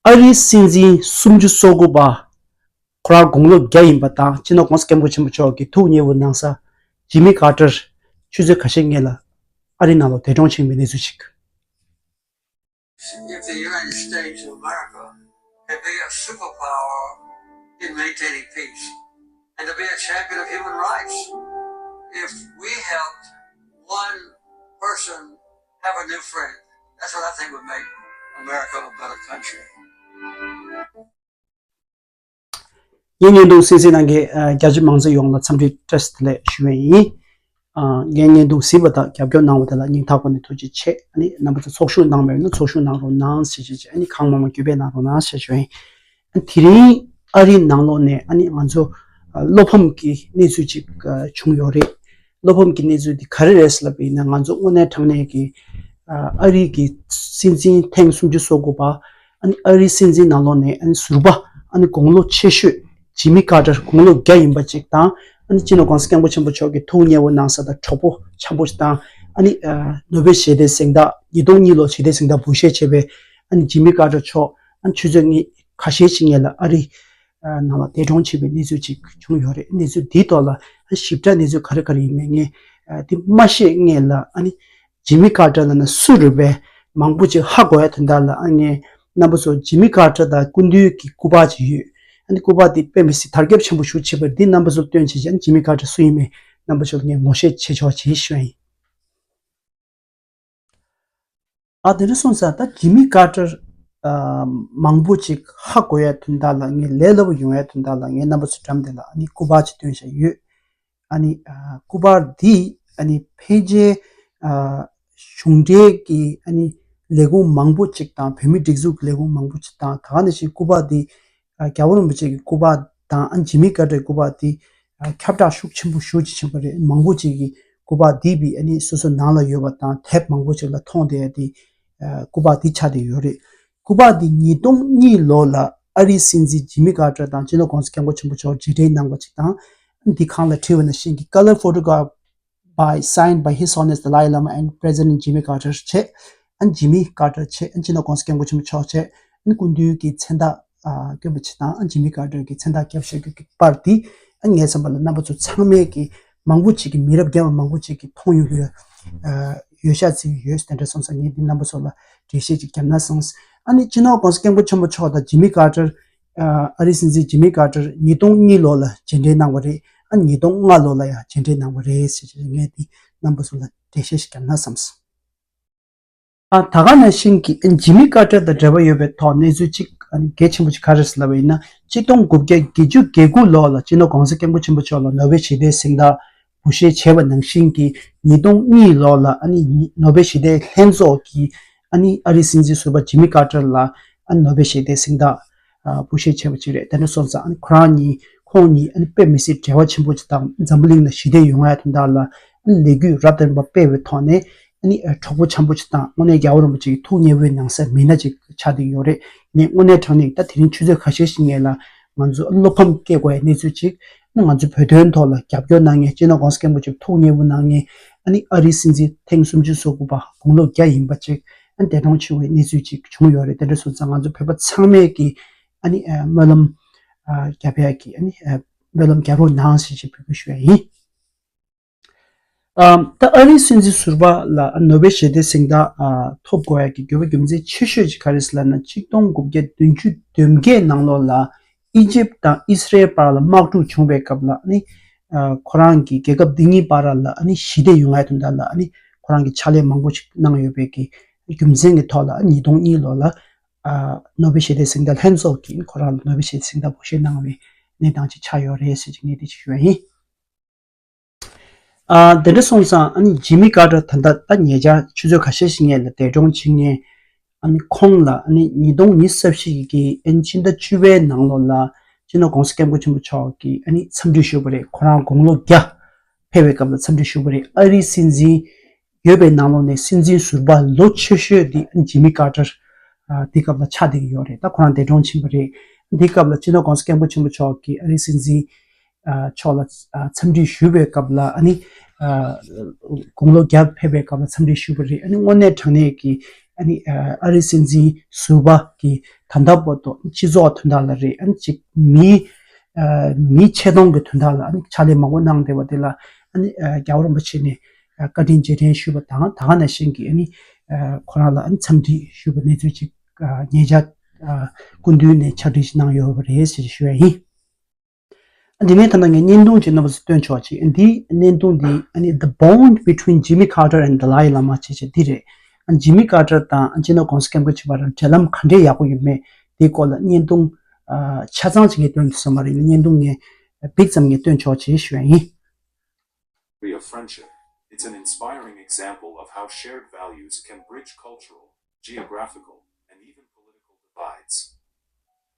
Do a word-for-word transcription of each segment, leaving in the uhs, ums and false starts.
ཨ་རིའི་སྲིད་འཛིན་སུམ་ཅུ་སོ་དགུ་པ། ཁོ་རང་དགུང་ལོ་བརྒྱ་ཡིན་པ་དང་སྤྱི་ནོར་༸གོང་ས་༸སྐྱབས་མགོན་ཆེན་པོ་མཆོག་གི་ཐུགས་མཉེས་པོ་གནང་ས་ཇི་མི་ཀར་ཏར་ཆུ་ཚོད་ཁ་ཤས་སྔོན་ལ་ཨ་རིའི་ནང་ལ་འདས་གྲོངས་ཕྱིན་པའི་གནས་ཚུལ་ཞིག If the United States of America could be a superpower in maintaining peace and to be a champion of human rights, if we helped one person have a new friend, that's what I think would make America a better country. ངའི་བརྙན་ཐུང་གསན་གཟིགས་གནང་མཁན་རྒྱ་ཆེ་མང་ཚོགས་ཡོངས་ལ་འཚམས་འདྲི་བཀྲ་ཤིས་བདེ་ལེགས་ཞུ་བ་ཡིན། ངའི་བརྙན་ཐུང་གཟིགས་པ་དང་རྒྱབ་སྐྱོར་གནང་བ་དེ་ལ་སྙིང་ཐག་པ་ནས་ཐུགས་རྗེ་ཆེ། ཨ་ནི་རྣམ་པ་ཚོ་ཚོགས་ཞུགས་གནང་མེད་ན་ཚོགས་ཞུགས་གནང་རོགས་གནང་ཞེས་ཞུ་ཡིན། ཨ་ནི་གང་མང་མང་བརྒྱུད་སྤེལ་གནང་རོགས་གནང་ཞེས་ཞུ་ཡིན། དེ་རིང་ཨ་རིའི་ནང་ལོགས་ནས་ཨ་ནི་ང་ཚོ་བློ་ཕམ་གྱི་གནས་ཚུལ་ཅིག་བྱུང་ཡོད་རེད། བློ་ཕམ་གྱི་གནས་ཚུལ་འདི་ག་རེ་རེད་ཟེར་ལབ་པ་ཡིན་ན། ང་ཚོ་དངོས་གནས་དྲང་གནས་ཀྱི་ཨ་རི་གི་སྲིད་འཛིན་ཐེངས་སུམ་ཅུ་སོ་དགུ་པ། ཨ་ནི་ཨ་རིའི་སྲིད་འཛིན་ནང་ལོགས་ནས་ཨ་ནི་ཟུར་པ་ཨ་ནི་དགུང་ལོ་ཆེ་ཤོས་ཇི་མི་ཀར་ཏར་དགུང་ལོ་བརྒྱ་ཡིན་པ་ཅིག་དང་། ཨ་ནི་སྤྱི་ནོར་༸གོང་ས་༸སྐྱབས་མགོན་ཆེན་པོ་མཆོག་གི་ཐུགས་མཉེས་པོ་གནང་ས་དང་གྲོགས་པོ་འཆམ་པོ་ཞིག་དང་། ཨ་ནི་ནོ་བེལ་ཞི་བདེའི་གཟེངས་རྟགས་ཉིས་སྟོང་གཉིས་ལོ་ཞི་བདེའི་གཟེངས་རྟགས་འབུལ་བཞེས་བྱས་པའི་ཨ་ནི་ཇི་མི་ཀར་ཏར་མཆོག་ཨ་ནི་ཆུ་ཚོད་ཁ་ཤས་ཤིག་སྔོན་ལ་ཨ་རི་ནང་ལ་འདས་གྲོངས་ཕྱིན་པའི་གནས་ཚུལ་ཅིག་བྱུང་ཡོད་རེད། གནས་ཚུལ་འདིའི་ཐོག་ལ་ཞིབ་ཕྲ་གནས་ཚུལ་ག་རེ་ག་རེ་ཡིན་མིན་ངས་འདི་མ་ཤེས་སྔོན་ལ། ཨ་ནི་ཇི་མི་ཀར་ཏར་ལབ་ན་སུ་རེད་པས་མང་པོ་ཅིག་ཧ་གོ་ཡ་དོན་དག་ལ། ཨ་ངས་རྣམ་པ་ཚོ་ཇི་མི་ཀར་ཏར་དང་སྐུ་མདུན་གྱི་སྐུ་པར་ཅིག་ཡོད། ཨ་ནི་སྐུ་པར་འདི་དཔེ་མི་སྲིད་དར་ཁྱབ་ཆེན་པོ་ཞིག་བྱས་པ་འདི་རྣམ་པ་ཚོར་སྟོན་བྱས་བྱས། ཨ་ནི་ཇི་མི་ཀར་ཏར་སུ་ཡིན་མིན་རྣམ་པ་ཚོ་ལ་ངས་ངོ་ཤེས་བྱེད་ཆོག་ཅེས་ཞུ་ཡ་ཡིན། ཨ་དེ་འདྲ་སོང་ཙང་ད་ཇི་མི་ཀར་ཏར་ཨ་མང་པོ་ཅིག་ཧ་གོ་ཡ་དོན་དག་ལ། ངས་ལས་སླ་པོ་ཡོང་ཡ་དོན་དག་ལ་ངས་རྣམ་པ་ཚོ་འགྲམ་དེ་ལ་ཨ་ནི་སྐུ་པར་ཅིག་སྟོན་བཞག་ཡོད། ཨ་ནི་ཨ་སྐུ་པར་འདི་ཨ་ནི་ཕལ་ཆེར་ཨ་གཞུང་འབྲེལ་གྱི་ཨ་ནི་ལས་ཁུངས་མང་པོ་ཅིག་དང་བོད་མི་སྒྲིག་འཛུགས་ཀྱི་ལས་ཁུངས་མང་པོ་ཅིག་དང་། ད་ག་ནང་བཞིན་སྐུ་པར་འདི་ཨ་རྒྱལ་བ་རིན་པོ་ཆེ་གི་སྐུ་པར་དང་ཨ་ཇི་མི་ཀར་ཏར་སྐུ་པར་འདི་ཨ་ཁྱབ་བསྒྲགས་ཤུགས་ཆེན་པོ་ཞེ་ཅིག་ཕྱིན་པ་རེད། མང་པོ་ཅིག་གིས་སྐུ་པར་འདི་བི་ཨ་ནི་སོ་སོ་ནང་ལ་ཡོད་པ་དང་དེབ་མང་པོ་ཅིག་ལ་མཐོང་བསྡད་ཡ་འདི་ཨ་སྐུ་པར་འདི་ཆགས་བསྡད་ཡོད་རེད། སྐུ་པར་འདི་ཉིས་སྟོང་གཉིས་ལོ་ལ་ཨ་རིའི་སྲིད་འཛིན་ཇི་མི་ཀར་ཏར་དང་སྤྱི་ནོར་༸གོང་ས་༸སྐྱབས་མགོན་ཆེན་པོ་མཆོག་མཇལ་འཕྲད་གནང་བ་ཅིག་དང་། འདི་སྒང་ལ་བྲིས་པ་ནང་བཞིན་གྱི་Color Photograph by, signed by His Holiness Dalai Lama and President Jimmy Carter བྱས། ཨ་ཇི་མི་ཀར་ཏར་བྱས། ཨ་སྤྱི་ནོར་༸གོང་ས་༸སྐྱབས་མགོན་ཆེན་པོ་མཆོག་བྱས། ཨ་སྐུ་མདུན་གྱི་མཚན་རྟགས་ཨ་བསྐྱོན་པ་ཅིག་དང་། ཨ་ཇི་མི་ཀར་ཏར་གྱི་མཚན་རྟགས་བརྒྱབ་བཞག་རྒྱུ་གི་པར་འདི་ཨ་ངའི་བསམ་པ་ལ་རྣམ་པ་ཚོ་ཚང་མས་ཀྱི་མང་པོ་ཅིག་གིས་མི་རབས་རྒན་པ་མང་པོ་ཅིག་གིས་མཐོང་ཡོང་གི་ཡོད། ཨ་ཡོད་ཤག་བརྩི་གི་ཡོད། དེ་འདྲ་སོང་ཙང་ངས་འདི་རྣམ་པ་ཚོ་ལ་འགྲེལ་བཤད་ཅིག་བརྒྱབ་ན་བསམས། ཨ་ནི་སྤྱི་ནོར་༸གོང་ས་༸སྐྱབས་མགོན་ཆེན་པོ་མཆོག་དང་ཇི་མི་ཀར་ཏར་ཨ་ཨ་རིའི་སྲིད་འཛིན་ཇི་མི་ཀར་ཏར་ཉིས་སྟོང་གཉིས་ལོ་ལ་མཇལ་འཕྲད་གནང་བ་རེད། ཨ་ཉིས་སྟོང་ལྔ་ལོ་ལ་ཡང་མཇལ་འཕྲད་གནང་བ་རེད་ཟེར་བྱས་ངས་འདི་རྣམ་པ་ཚོ་ལ་འགྲེལ་བཤད་ཞིག་བརྒྱབ་ན་བསམས། ཨ་ད་ག་ནང་བཞིན་གྱི་ཨ་ཇི་མི་ཀར་ཏར་དང་འབྲེལ་བ་ཡོད་པའི་ཐོག་གནས་ཚུལ་གཅིག་ཨ་ནི་གལ་ཆེན་པོ་ཅིག་ག་རེ་རེད་ལབ་པ་ཡིན་ན། གཅིག་སྟོང་དགུ་བརྒྱ་བརྒྱད་ཅུ་གྱ་དགུ་ལོ་ལ་སྤྱི་ནོར་༸གོང་ས་༸སྐྱབས་མགོན་ཆེན་པོ་མཆོག་ལ་ནོ་བེལ་ཞི་བདེའི་གཟེངས་རྟགས་འབུལ་བཞེས་བྱས་པ་ནང་བཞིན་གྱི་ཉིས་སྟོང་གཉིས་ལོ་ལ་ཨ་ནི་ནོ་བེལ་ཞི་བདེའི་ལྷན་ཚོགས་ཀྱིས་ཨ་ནི་ཨ་རིའི་སྲིད་འཛིན་ཟུར་པ་ཇི་མི་ཀར་ཏར་ལ་ཨ་ནི་ནོ་བེལ་ཞི་བདེའི་གཟེངས་རྟགས་ཨ་འབུལ་བཞེས་བྱས་པ་ཅིག་རེད། དེ་འདྲ་སོང་ཙང་ཨ་ནི་ཁོ་རང་གཉིས་ཁོང་གཉིས་ཨ་ནི་དཔེ་མི་སྲིད་འབྲེལ་བ་ཆེན་པོ་ཅིག་དང་། འཛམ་བུ་གླིང་ལ་ཞི་བདེ་ཡོང་ཡ་དོན་དག་ལ་ཨ་ནི་ལས་འགུལ་རབ་དང་རིམ་པ་སྤེལ་བའི་ཐོག་ནས་ཨ་ནི་གྲོགས་པོ་འཆམ་པོ་ཅིག་དང་། དངོས་གནས་རྒྱལ་བ་རིན་པོ་ཆེ་གི་ཐུགས་མཉེས་པོའི་གནང་ས་མི་སྣ་ཅིག་ཆགས་བསྡད་ཡོད་རེད། ངས་དངོས་གནས་དྲང་གནས་ད་དེ་རིང་ཆུ་ཚོད་ཁ་ཤས་ཤིག་སྔོན་ལ་ང་ཚོ་བློ་ཕམ་སྐྱེ་དགོས་ཡ་གནས་ཚུལ་ཅིག་ཨ་ནི་ང་ཚོའི་བོད་དོན་ཐོག་ལ་རྒྱབ་སྐྱོར་གནང་མཁན། སྤྱི་ནོར་༸གོང་ས་༸སྐྱབས་མགོན་ཆེན་པོ་ཐུགས་མཉེས་པོ་གནང་མཁན། ཨ་ནི་ཨ་རིའི་སྲིད་འཛིན་ཐེངས་སུམ་ཅུ་སོ་དགུ་པ་དགུང་ལོ་བརྒྱ་ཡིན་པ་ཅིག་ཨ་ནི་འདས་གྲོངས་ཕྱིན་པའི་གནས་ཚུལ་ཅིག་བྱུང་ཡོད་རེད། དེ་འདྲ་སོང་ཙང་ང་ཚོ་བོད་པ་ཚང་མས་ཀྱི་ཨ་ནི་ཨ་སྨོན་ལམ་ཨ་རྒྱབ་ཡ་གི་ཨ་ནི་ཨ་སྨོན་ལམ་རྒྱག་རོགས་གནང་ཞེས་ཞེས་འབོད་སྐུལ་ཞུ་ཡ་ཡིན། ཨ་ད་ཨ་རིའི་སྲིད་འཛིན་ཟུར་པ་ལ་ནོ་བེལ་ཞི་བདེའི་གཟེངས་རྟགས་ཨ་ཐོབ་དགོས་ཡ་གི་དགོས་པ་རྒྱུ་མཚན་ཆེ་ཤོས་ཅིག་ག་རེ་ཟེར་ལབ་ན། གཅིག་སྟོང་དགུ་བརྒྱ་བདུན་ཅུ་དོན་བརྒྱད་ནང་ལོགས་ལ་ཨི་ཇིབ་དང་ཨི་སི་རེལ་བར་ལ་དམག་འཁྲུག་བྱུང་བའི་སྐབས་ལ་ཨ་ནི་ཨ་ཁོ་རང་གི་རྒྱལ་ཁབ་འདི་གཉིས་བར་ལ་ཨ་ནི་ཞི་བདེ་ཡོང་ཡ་དོན་དག་ལ་ཨ་ནི་ཁོ་རང་གི་ཕྱག་ལས་མང་པོ་ཞིག་གནང་ཡོད་པའི་གི་རྒྱུ་མཚན་གྱི་ཐོག་ལ་ཉིས་སྟོང་གཉིས་ལོ་ལ་ཨ་ནོ་བེལ་ཞི་བདེའི་གཟེངས་རྟགས་ལྷན་ཚོགས་ཀྱིས་ཁོ་རང་ལ་ནོ་བེལ་ཞི་བདེའི་གཟེངས་རྟགས་འབུལ་བཞེས་གནང་བའི་གནས་སྟངས་ཅིག་ཆགས་ཡོད་རེད་ཟེར་གྱི་ངས་འདི་ཅིག་ཞུ་ཡ་ཡིན། ཨ་དེ་འདྲ་སོང་ཙང་ཨ་ནི་ཇི་མི་ཀར་ཏར་ད་ལྟ་ད་ཉེ་ཆར་ཆུ་ཚོད་ཁ་ཤས་ཤིག་སྔོན་ལ་འདས་གྲོངས་ཕྱིན་མཁན། ཨ་ནི་ཁོང་ལ་ཨ་ནི་ཉིས་སྟོང་ཉི་ཤུ་རྩ་བཞི་གི་ཨ་ནི་ཕྱི་ཟླ་བཅུ་པའི་ནང་ལོགས་ལ་སྤྱི་ནོར་༸གོང་ས་༸སྐྱབས་མགོན་ཆེན་པོ་མཆོག་གིས་ཨ་ནི་འཚམས་འདྲི་ཞུས་པ་རེད། ཁོ་རང་དགུང་ལོ་བརྒྱ་ཕེབས་པའི་སྐབས་ལ་འཚམས་འདྲི་ཞུས་པ་རེད། ཨ་རིའི་སྲིད་འཛིན་ཡོད་པའི་ནང་ལོགས་ནས་སྲིད་འཛིན་ཟུར་པ་ལོ་ཆེ་ཤོས་དེ་ཨ་ནི་ཇི་མི་ཀར་ཏར་ཨ་དེ་སྐབས་ལ་ཆགས་བསྡད་ཀྱི་ཡོད་རེད། ད་ཁོ་རང་འདས་གྲོངས་ཕྱིན་པ་རེད། དེ་སྐབས་ལ་སྤྱི་ནོར་༸གོང་ས་༸སྐྱབས་མགོན་ཆེན་པོ་མཆོག་གིས་ཨ་རིའི་སྲིད་འཛིན་ཨ་མཆོག་ལ་ཨ་འཚམས་འདྲི་ཞུས་པའི་སྐབས་ལ་ཨ་ནི་ཨ་དགུང་ལོ་བརྒྱ་ཕེབས་པའི་སྐབས་ལ་འཚམས་འདྲི་ཞུས་པ་རེད། ཨ་ནི་དངོས་གནས་དྲང་གནས་ཀྱི་ ཨ་ནི་ཨ་རིའི་སྲིད་འཛིན་ཟུར་པ་གི་ད་ལྟ་བར་དུ་སྤྱི་ཚོགས་དོན་དག་ལ་རེད། ཨ་ནི་གཅིག་མི་ཨ་མི་ཆེ་མཐོང་གི་དོན་དག་ལ་ཨ་ནི་ཕྱག་ལས་མང་པོ་གནང་བསྡད་པ་དེ་ལ་ཨ་ནི་ཨ་རྒྱལ་བ་རིན་པོ་ཆེ་ནས་ཨ་བཀའ་དྲིན་རྗེས་དྲན་ཞུས་པ་དང་། ད་ག་ནང་བཞིན་གྱི་ཨ་ནི་ཨ་ཁོ་རང་ལ་ཨ་ནི་འཚམས་འདྲི་ཞུས་པ་གནས་ཚུལ་ཅིག་ཨ་ཉེ་ཆར་ཨ་སྐུ་མདུན་ནས་ཕྱག་བྲིས་ཤིག་གནང་ཡོད་པ་རེད་ཞེས་ཞུ་ཡ་ཡིན། འདི་ནས་ད་ལྟ་ངས་བརྙན་ཐུང་ཅིག་རྣམ་པ་ཚོ་སྟོན་ཆོག་ཅིག་འདིའི་བརྙན་ཐུང་འདི་ཨ་ནི་The Bond Between Jimmy Carter and Dalai Lama ཅེས་བྱ་འདི་རེད། ཨ་ནི་Jimmy Carter དང་སྤྱི་ནོར་གོང་ས་སྐྱབས་མགོན་ཆེན་པོ་རང་འབྲེལ་ལམ་ག་འདྲས་ཡག་པོ་ཡོད་མེད་འདིའི་སྐོར་ལ་བརྙན་ཐུང་ཨ་ཆ་ཚང་ཅིག་ངས་སྟོན་ཐུབ་ས་མ་རེད། བརྙན་ཐུང་ངས་འབིག་ཙམ་ངས་སྟོན་ཆོག་ཅེས་ཞུ་ཡ་ཡིན། Of friendship. It's an inspiring example of how shared values can bridge cultural, geographical, and even political divides.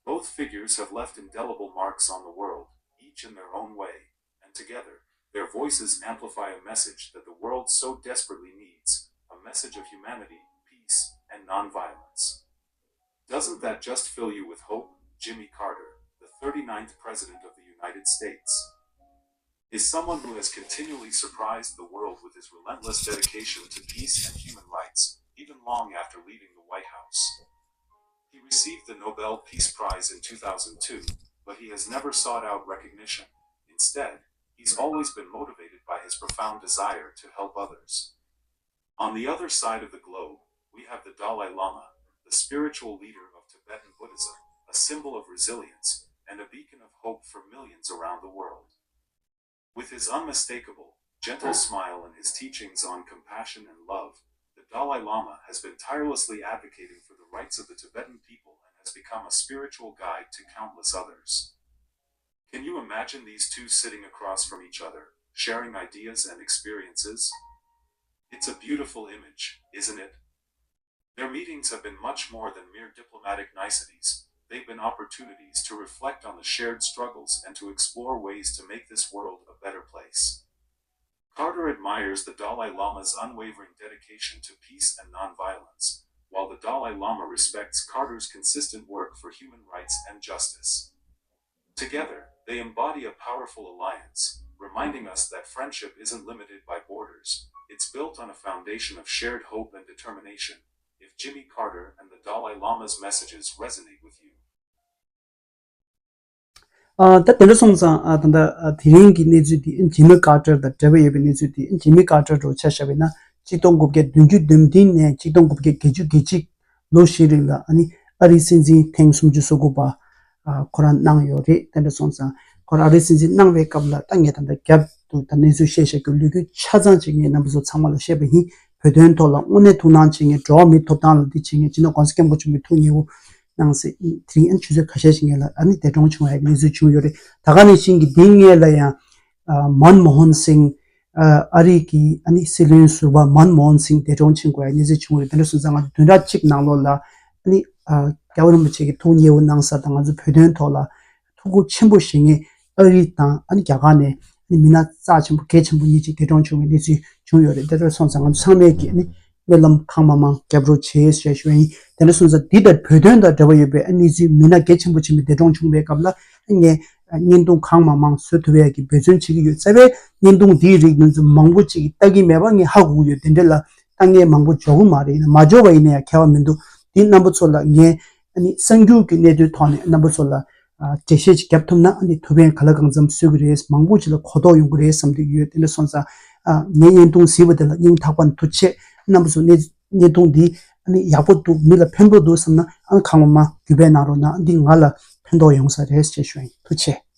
Both figures have left indelible marks on the world, each in their own way, and together, their voices amplify a message that the world so desperately needs, a message of humanity, peace, and nonviolence. Doesn't that just fill you with hope? Jimmy Carter, the thirty-ninth President of the United States, is someone who has continually surprised the world with his relentless dedication to peace and human rights, even long after leaving the White House. He received the Nobel Peace Prize in two thousand two, but he has never sought out recognition. Instead, he's always been motivated by his profound desire to help others. On the other side of the globe, we have the Dalai Lama, the spiritual leader of Tibetan Buddhism, a symbol of resilience and a beacon of hope for millions around the world. With his unmistakable, gentle smile and his teachings on compassion and love, the Dalai Lama has been tirelessly advocating for the rights of the Tibetan people and has become a spiritual guide to countless others. Can you imagine these two sitting across from each other, sharing ideas and experiences? It's a beautiful image, isn't it? Their meetings have been much more than mere diplomatic niceties. They've been opportunities to reflect on the shared struggles and to explore ways to make this world a better place. Carter admires the Dalai Lama's unwavering dedication to peace and nonviolence, while the Dalai Lama respects Carter's consistent work for human rights and justice. Together, they embody a powerful alliance, reminding us that friendship isn't limited by borders. It's built on a foundation of shared hope and determination. If Jimmy Carter and the Dalai Lama's messages resonate with you, ཨ་ད་དེ་འདྲ་སོང་ཙང་། ཨ་ད་ལྟ་ཨ་དེ་རིང་གི་གནས་ཚུལ་འདི་ཇི་མི་ཀར་ཏར་དང་འབྲེལ་བ་ཡོད་པའི་གནས་ཚུལ་འདི། ཇི་མི་ཀར་ཏར་འདྲ་བོ་ཆ་བཞག་པ་ཡིན་ན། གཅིག་སྟོང་དགུ་བརྒྱ་བདུན་ཅུ་དོན་བདུན་ནས་གཅིག་སྟོང་དགུ་བརྒྱ་བརྒྱད་ཅུ་གྱ་གཅིག་ལོ་བཞིའི་རིང་ལ་ཨ་ནི་ཨ་རིའི་སྲིད་འཛིན་ཐེངས་སུམ་ཅུ་སོ་དགུ་པ་ཨ་ཁོ་རང་གནང་ཡོད་རེད། དེ་འདྲ་སོང་ཙང་ཁོ་རང་ཨ་རིའི་སྲིད་འཛིན་གནང་བའི་སྐབས་ལ། ད་ངས་ད་ལྟ་རྒྱབ་ཏུ་ད་གནས་ཚུལ་བཤད་བཞག་རྒྱུ་ལོ་རྒྱུས་ཆ་ཚང་ཅིག་ངས་རྣམ་པ་ཚོ་ཚང་མ་ལ་བཤད་པ་ཡིན། བོད་དོན་ཐོག་ལ་དངོས་གནས་ཐུགས་སྣང་བྱེད་མཁན། འགྲོ་བ་མིའི་ཐོབ་ཐང་ལ་འདི་བྱེད་མཁན། སྤྱི་ནོར་གོང་ས་སྐྱབས་མགོན་ཆེན་པོའི་ཐུགས་མཉེས་པོ་གནང་སྲིད། དེ་རིང་ཨ་ཆུ་ཚོད་ཁ་ཤས་ཤིག་སྔོན་ལ་ཨ་ནི་འདས་གྲོངས་བྱུང་བའི་གནས་ཚུལ་བྱུང་ཡོད་རེད། ད་ག་ནང་བཞིན་གྱི་འདིའི་སྔོན་ལ་ཡང་ཨ་མན་མོ་ཧན་སིང་། ཨ་ཨ་རི་གི་ཨ་ནི་སྲིད་བློན་ཟུར་པ་མན་མོ་ཧན་སིང་འདས་གྲོངས་ཕྱིན་དགོས་པའི་གནས་ཚུལ་བྱུང་ཡོད་རེད། དེ་འདྲ་སོང་ཙང་ང་ཚོ་བདུན་ཕྲག་གཅིག་ནང་ལོགས་ལ་ཨ་ནི་ཨ་རྒྱལ་བ་རིན་པོ་ཆེ་གི་ཐུགས་མཉེས་པོ་གནང་ས་དང་ང་ཚོ་བོད་དོན་ཐོག་ལ་ཐུགས་ཁུར་ཆེན་པོ་བཞེས་མཁན་ཨ་རི་དང་ཨ་ནི་རྒྱ་གར་ནས་ཨ་ནི་མི་སྣ་རྩ་ཆེན་པོ་གལ་ཆེན་པོ་གཉིས་ཅིག་འདས་གྲོངས་བྱུང་བའི་གནས་ཚུལ་བྱུང་ཡོད་རེད། དེ་འདྲ་སོང་ཙང་ང་ཚོ་ཚང་མས་ཀྱིས་ཨ་ནི་སྨོན་ལམ་གང་མང་མང་རྒྱབ་རོགས་བྱེད་ཞེས་ཞུ་བ་ཡིན། དེ་འདྲ་སོང་ཙང་འདི་ལྟར་བོད་དོན་དང་འབྲེལ་བ་ཡོད་པའི་ཨ་གནས་ཚུལ་མི་སྣ་གལ་ཆེན་པོ་ཆེན་པོ་འདས་གྲོངས་བྱུང་བའི་སྐབས་ལ་ངས་བརྙན་ཐུང་གང་མང་མང་བཟོ་ཐུབ་ཡག་གི་འབད་བརྩོན་བྱེད་ཀྱི་ཡོད། རྩ་བའི་བརྙན་ཐུང་འདིའི་རིགས་ང་ཚོ་མང་པོ་ཅིག་གིས་ལྟ་གི་མེད་པ་ངས་ཧ་གོ་གི་ཡོད། དེ་འདྲ་ལ་ལྟ་མཁན་མང་པོ་འབྱོར་གི་མ་རེད། ཡིན་ན་མ་འབྱོར་བ་ཡིན་ན་ཡང་ཁྱད་པར་མི་འདུག་འདི་རྣམ་པ་ཚོ་ལ་ངས་ཨ་ནི་གསར་འགྱུར་གྱི་གནད་དོན་ཐོག་ནས་རྣམ་པ་ཚོ་ལ་ཨ་འགྲེལ་བཤད་ཅིག་བརྒྱབ་ཐུབ་ན་ཨ་ནི་ཐུགས་ཕན་ག་ལ་གང་འཚམ་གསོས་ཀྱི་རེད། མང་པོ་ཅིག་ལ་གོ་རྟོགས་ཡོང་གི་རེད་བསམ་གྱི་ཡོད། དེ་འདྲ་སོང་ཙང་ཨ་ངའི་བརྙན་ཐུང་གཟིགས་པ་དེ་ལ་སྙིང་ཐག་པ་ནས་ཐུགས་རྗེ་ཆེ། རྣམ་པ་ཚོ་གནས་བརྙན་ཐུང་འདི་ཨ་ནི་ཡག་པོ་འདུག་མི་ལ་ཕན་པོ་འདུག་བསམ་ན་ཨ་ནི་གང་མང་མང་བརྒྱུད་སྤེལ་གནང་རོགས་གནང་། འདི་ང་ལ་ཕན་ཐོགས་ཡོང་ས་རེད་ཅེས་ཞུ་ཡིན། ཐུགས་རྗེ་ཆེ།